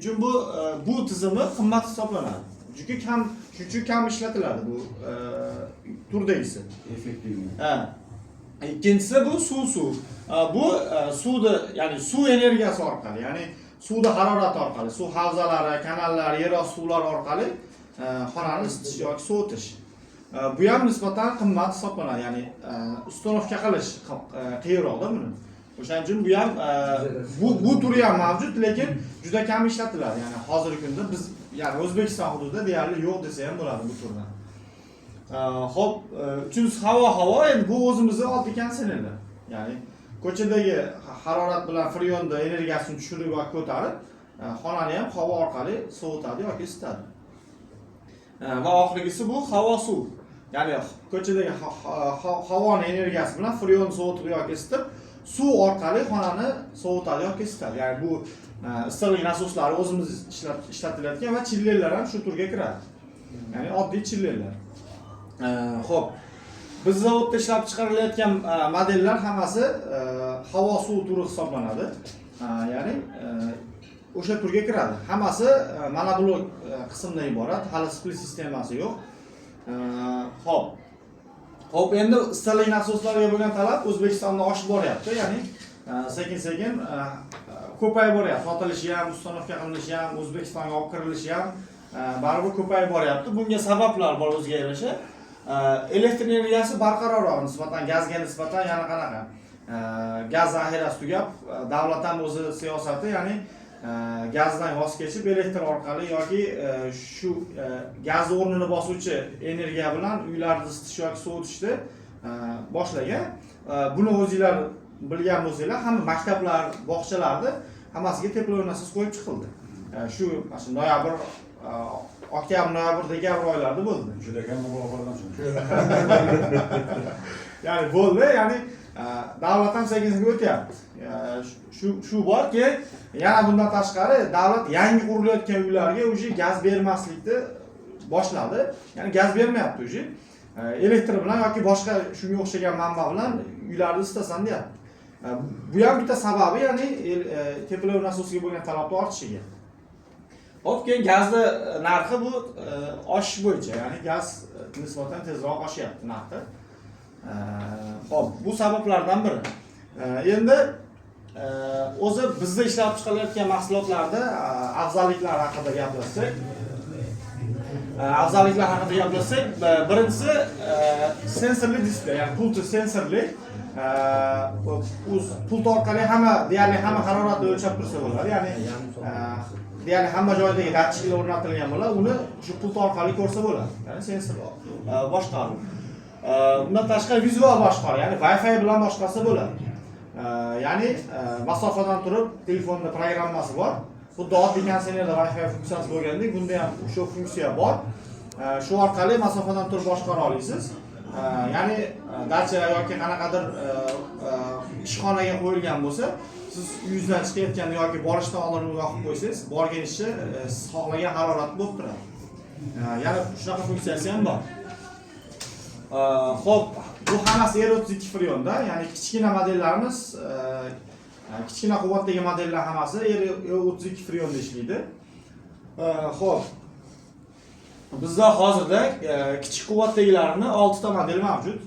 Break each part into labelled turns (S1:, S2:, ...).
S1: Uchun bu tizimi qimmat hisoblanadi. Chunki kam, shuning uchun kam ishlatiladi bu turdagisi.
S2: Эффективный.
S1: Ha. Ikkinchisi bu suv. Bu suvni, ya'ni suv energiyasi orqali, ya'ni suvni harorati orqali, suv havzalari, kanallar, yerosti suvlar orqali xonani isitish yoki sovutish. Bu ham nisbatan qimmat hisoblanadi, ya'ni установка qilish qiyinroqda buni. O'shaning uchun bu ham bu turi ham mavjud, lekin juda kam ishlatiladi. Ya'ni hozirgi kunda biz, ya'ni O'zbekiston hududida deyarli yo'q desa ham bo'ladi bu turdan. Xo'p, uchinchisi havo, endi bu o'zimizni oddiy konditsionerlar. Ya'ni ko'chadagi harorat bilan freonda energiyasini tushirib va ko'tarib, xonani ham havo orqali sovutadi yoki isitadi. Va oxirgisi bu havo suv. Ya'ni ko'chadagi havoni energiyasi bilan freonni sovutib yoki isitib, suv orqali xonani sovutadi yoki isitadi. Ya'ni bu issiqlik nasoslari o'zimiz ishlatilayotgan va chillerlar ham shu turga kiradi. Ya'ni oddiy chillerlar. Xo'p, biz zavodda ishlab chiqarilayotgan modellar hammasi havo suv turi hisoblanadi. Ya'ni o'sha turga kiradi. Hammasi monoblok qismdan iborat, hali split sistemasi yo'q. Xo'p. Xo'p, endi issiqlik nasoslariga bo'lgan talab O'zbekistonda oshib boryapti. Ya'ni sekin-sekin ko'payib boryapti. Sotilishi ham, установка qilinishi ham, O'zbekistonga olib kirilishi ham baribir ko'payib boryapti. Bunga sabablar bor o'ziga yarasha. Elektr energiyasi barqarorroq nisbatan gazga nisbatan, yana qanaqa? Gaz zaxirasi tugab, davlat ham o'zi siyosati, ya'ni gazdan voz kechib, elektr orqali yoki shu gaz o'rnini bosuvchi energiya bilan uylarni isitish yoki sovutishni boshlagan. Buni o'zinglar bilgan bo'lsanglar, hamma maktablar, bog'chalarda hammasiga тепловой nasos qo'yib chiqildi. Shu mana shu noyabr, oktyabr, noyabr, dekabr oylarida bo'ldi.
S2: Juda kam muloqotdan.
S1: Ya'ni bo'ldi, ya'ni davlat ham sekin sekin o'tyapti. Shu borki, yana bundan tashqari davlat yangi qurilayotgan uylarga уже gaz bermaslikni boshladi. Ya'ni gaz bermayapti уже. Elektr bilan yoki boshqa shunga o'xshagan manba bilan uylarni isitasan deyapti. Bu ham bitta sababi, ya'ni тепловой nasosiga bo'lgan talabni ortishiga. Xo'p, keyin gazni narxi bu oshish bo'yicha, ya'ni gaz nisbatan tezroq oshyapti narxi. Xo'p, bu sabablardan biri. Endi o'zi bizda ishlab chiqarilayotgan mahsulotlarda afzalliklar haqida gaplashsak, birinchisi sensorli displey, ya'ni pulti sensorli. O'z pult orqali hamma, deyarli hamma haroratni o'lchab tursa bo'ladi. Ya'ni deyarli hamma joydagi datchiklar o'rnatilgan bo'ladi, uni shu pult orqali ko'rsa bo'ladi. Ya'ni sensor boshqaruv. Undan tashqari vizual boshqaruv, ya'ni Wi-Fi bilan boshqarsa bo'ladi. Ya'ni masofadan turib telefonda programmasi bor. Xuddi oddiy konditsionerda Wi-Fi funksiyasi bo'lgandek, bunda ham o'sha funksiya bor. Shu orqali masofadan turib boshqara olasiz. Ya'ni dacha yoki qanaqadir ishxonaga qo'yilgan bo'lsa, siz uyingizdan chiqayotganda yoki borishdan oldin uni yoqib qo'ysangiz, borgunizcha siz xohlagan harorat bo'lib turadi. Yana shunaqa funksiyasi ham bor. Xo'p, bu hammasi R32 Freonda, ya'ni kichkina modellarimiz, kichkina quvvatdagi modellar hammasi R32 Freonda ishlaydi. Xo'p. Bizda hozirda kichik quvvatdagilarni 6 ta model mavjud.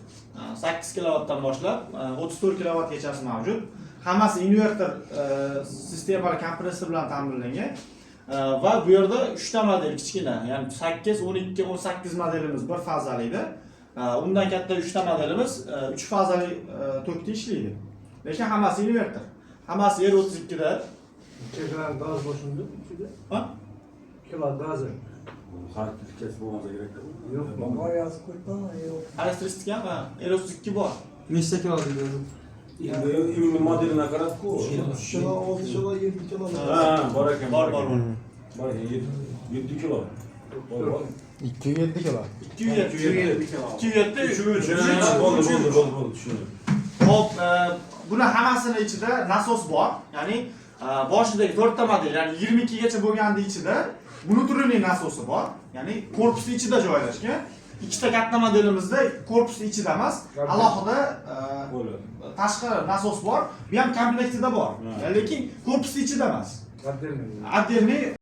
S1: 8 kilovatdan boshlab 34 kilovatgachasi mavjud. Hammasi invertor sistemali kompressor bilan ta'minlangan. Va bu yerda 3 ta model kichkina, ya'ni 8, 12, 18 modelimiz bir fazalikda. Undan katta 3 ta modelimiz 3 fazali tokda ishlaydi. Lekin hammasi invertor. Hammasi R32 da.
S3: Kilo gaz boshunda ichida.
S1: Ha?
S3: Kilo gazi.
S2: Xarakteristikasi bo'lmasa kerak.
S3: Yo'q.
S4: Bor, yozib qo'yibman, yo'q.
S1: Xarakteristika ham, ha, R32 bor.
S5: Nechta kilo deydi o'zi?
S2: Endi именно modelini qarab-ku.
S4: 3 kilo, 6 kilo, 7 kilo.
S2: Ha, bor ekan.
S1: Bor.
S2: Bor ekan, 7 kilo. Bor, bor.
S5: 207 kilo.
S1: 207. 207.
S2: 3 3. Bo'ldi, bo'ldi, bo'ldi, bo'ldi, tushundim.
S1: Xo'p, buni hammasini ichida nasos bor. Ya'ni boshidagi 4 ta model, ya'ni 22 gacha bo'lganda ichida внутренний nasosi bor. Ya'ni korpusni ichida joylashgan. Ikkita katta modelimizda korpusni ichida emas, alohida
S2: Bo'ldi.
S1: tashqi nasos bor. Bu ham komplektida bor.
S2: Ha.
S1: Lekin korpusni ichida emas.
S3: Отдельный.
S1: Отдельный.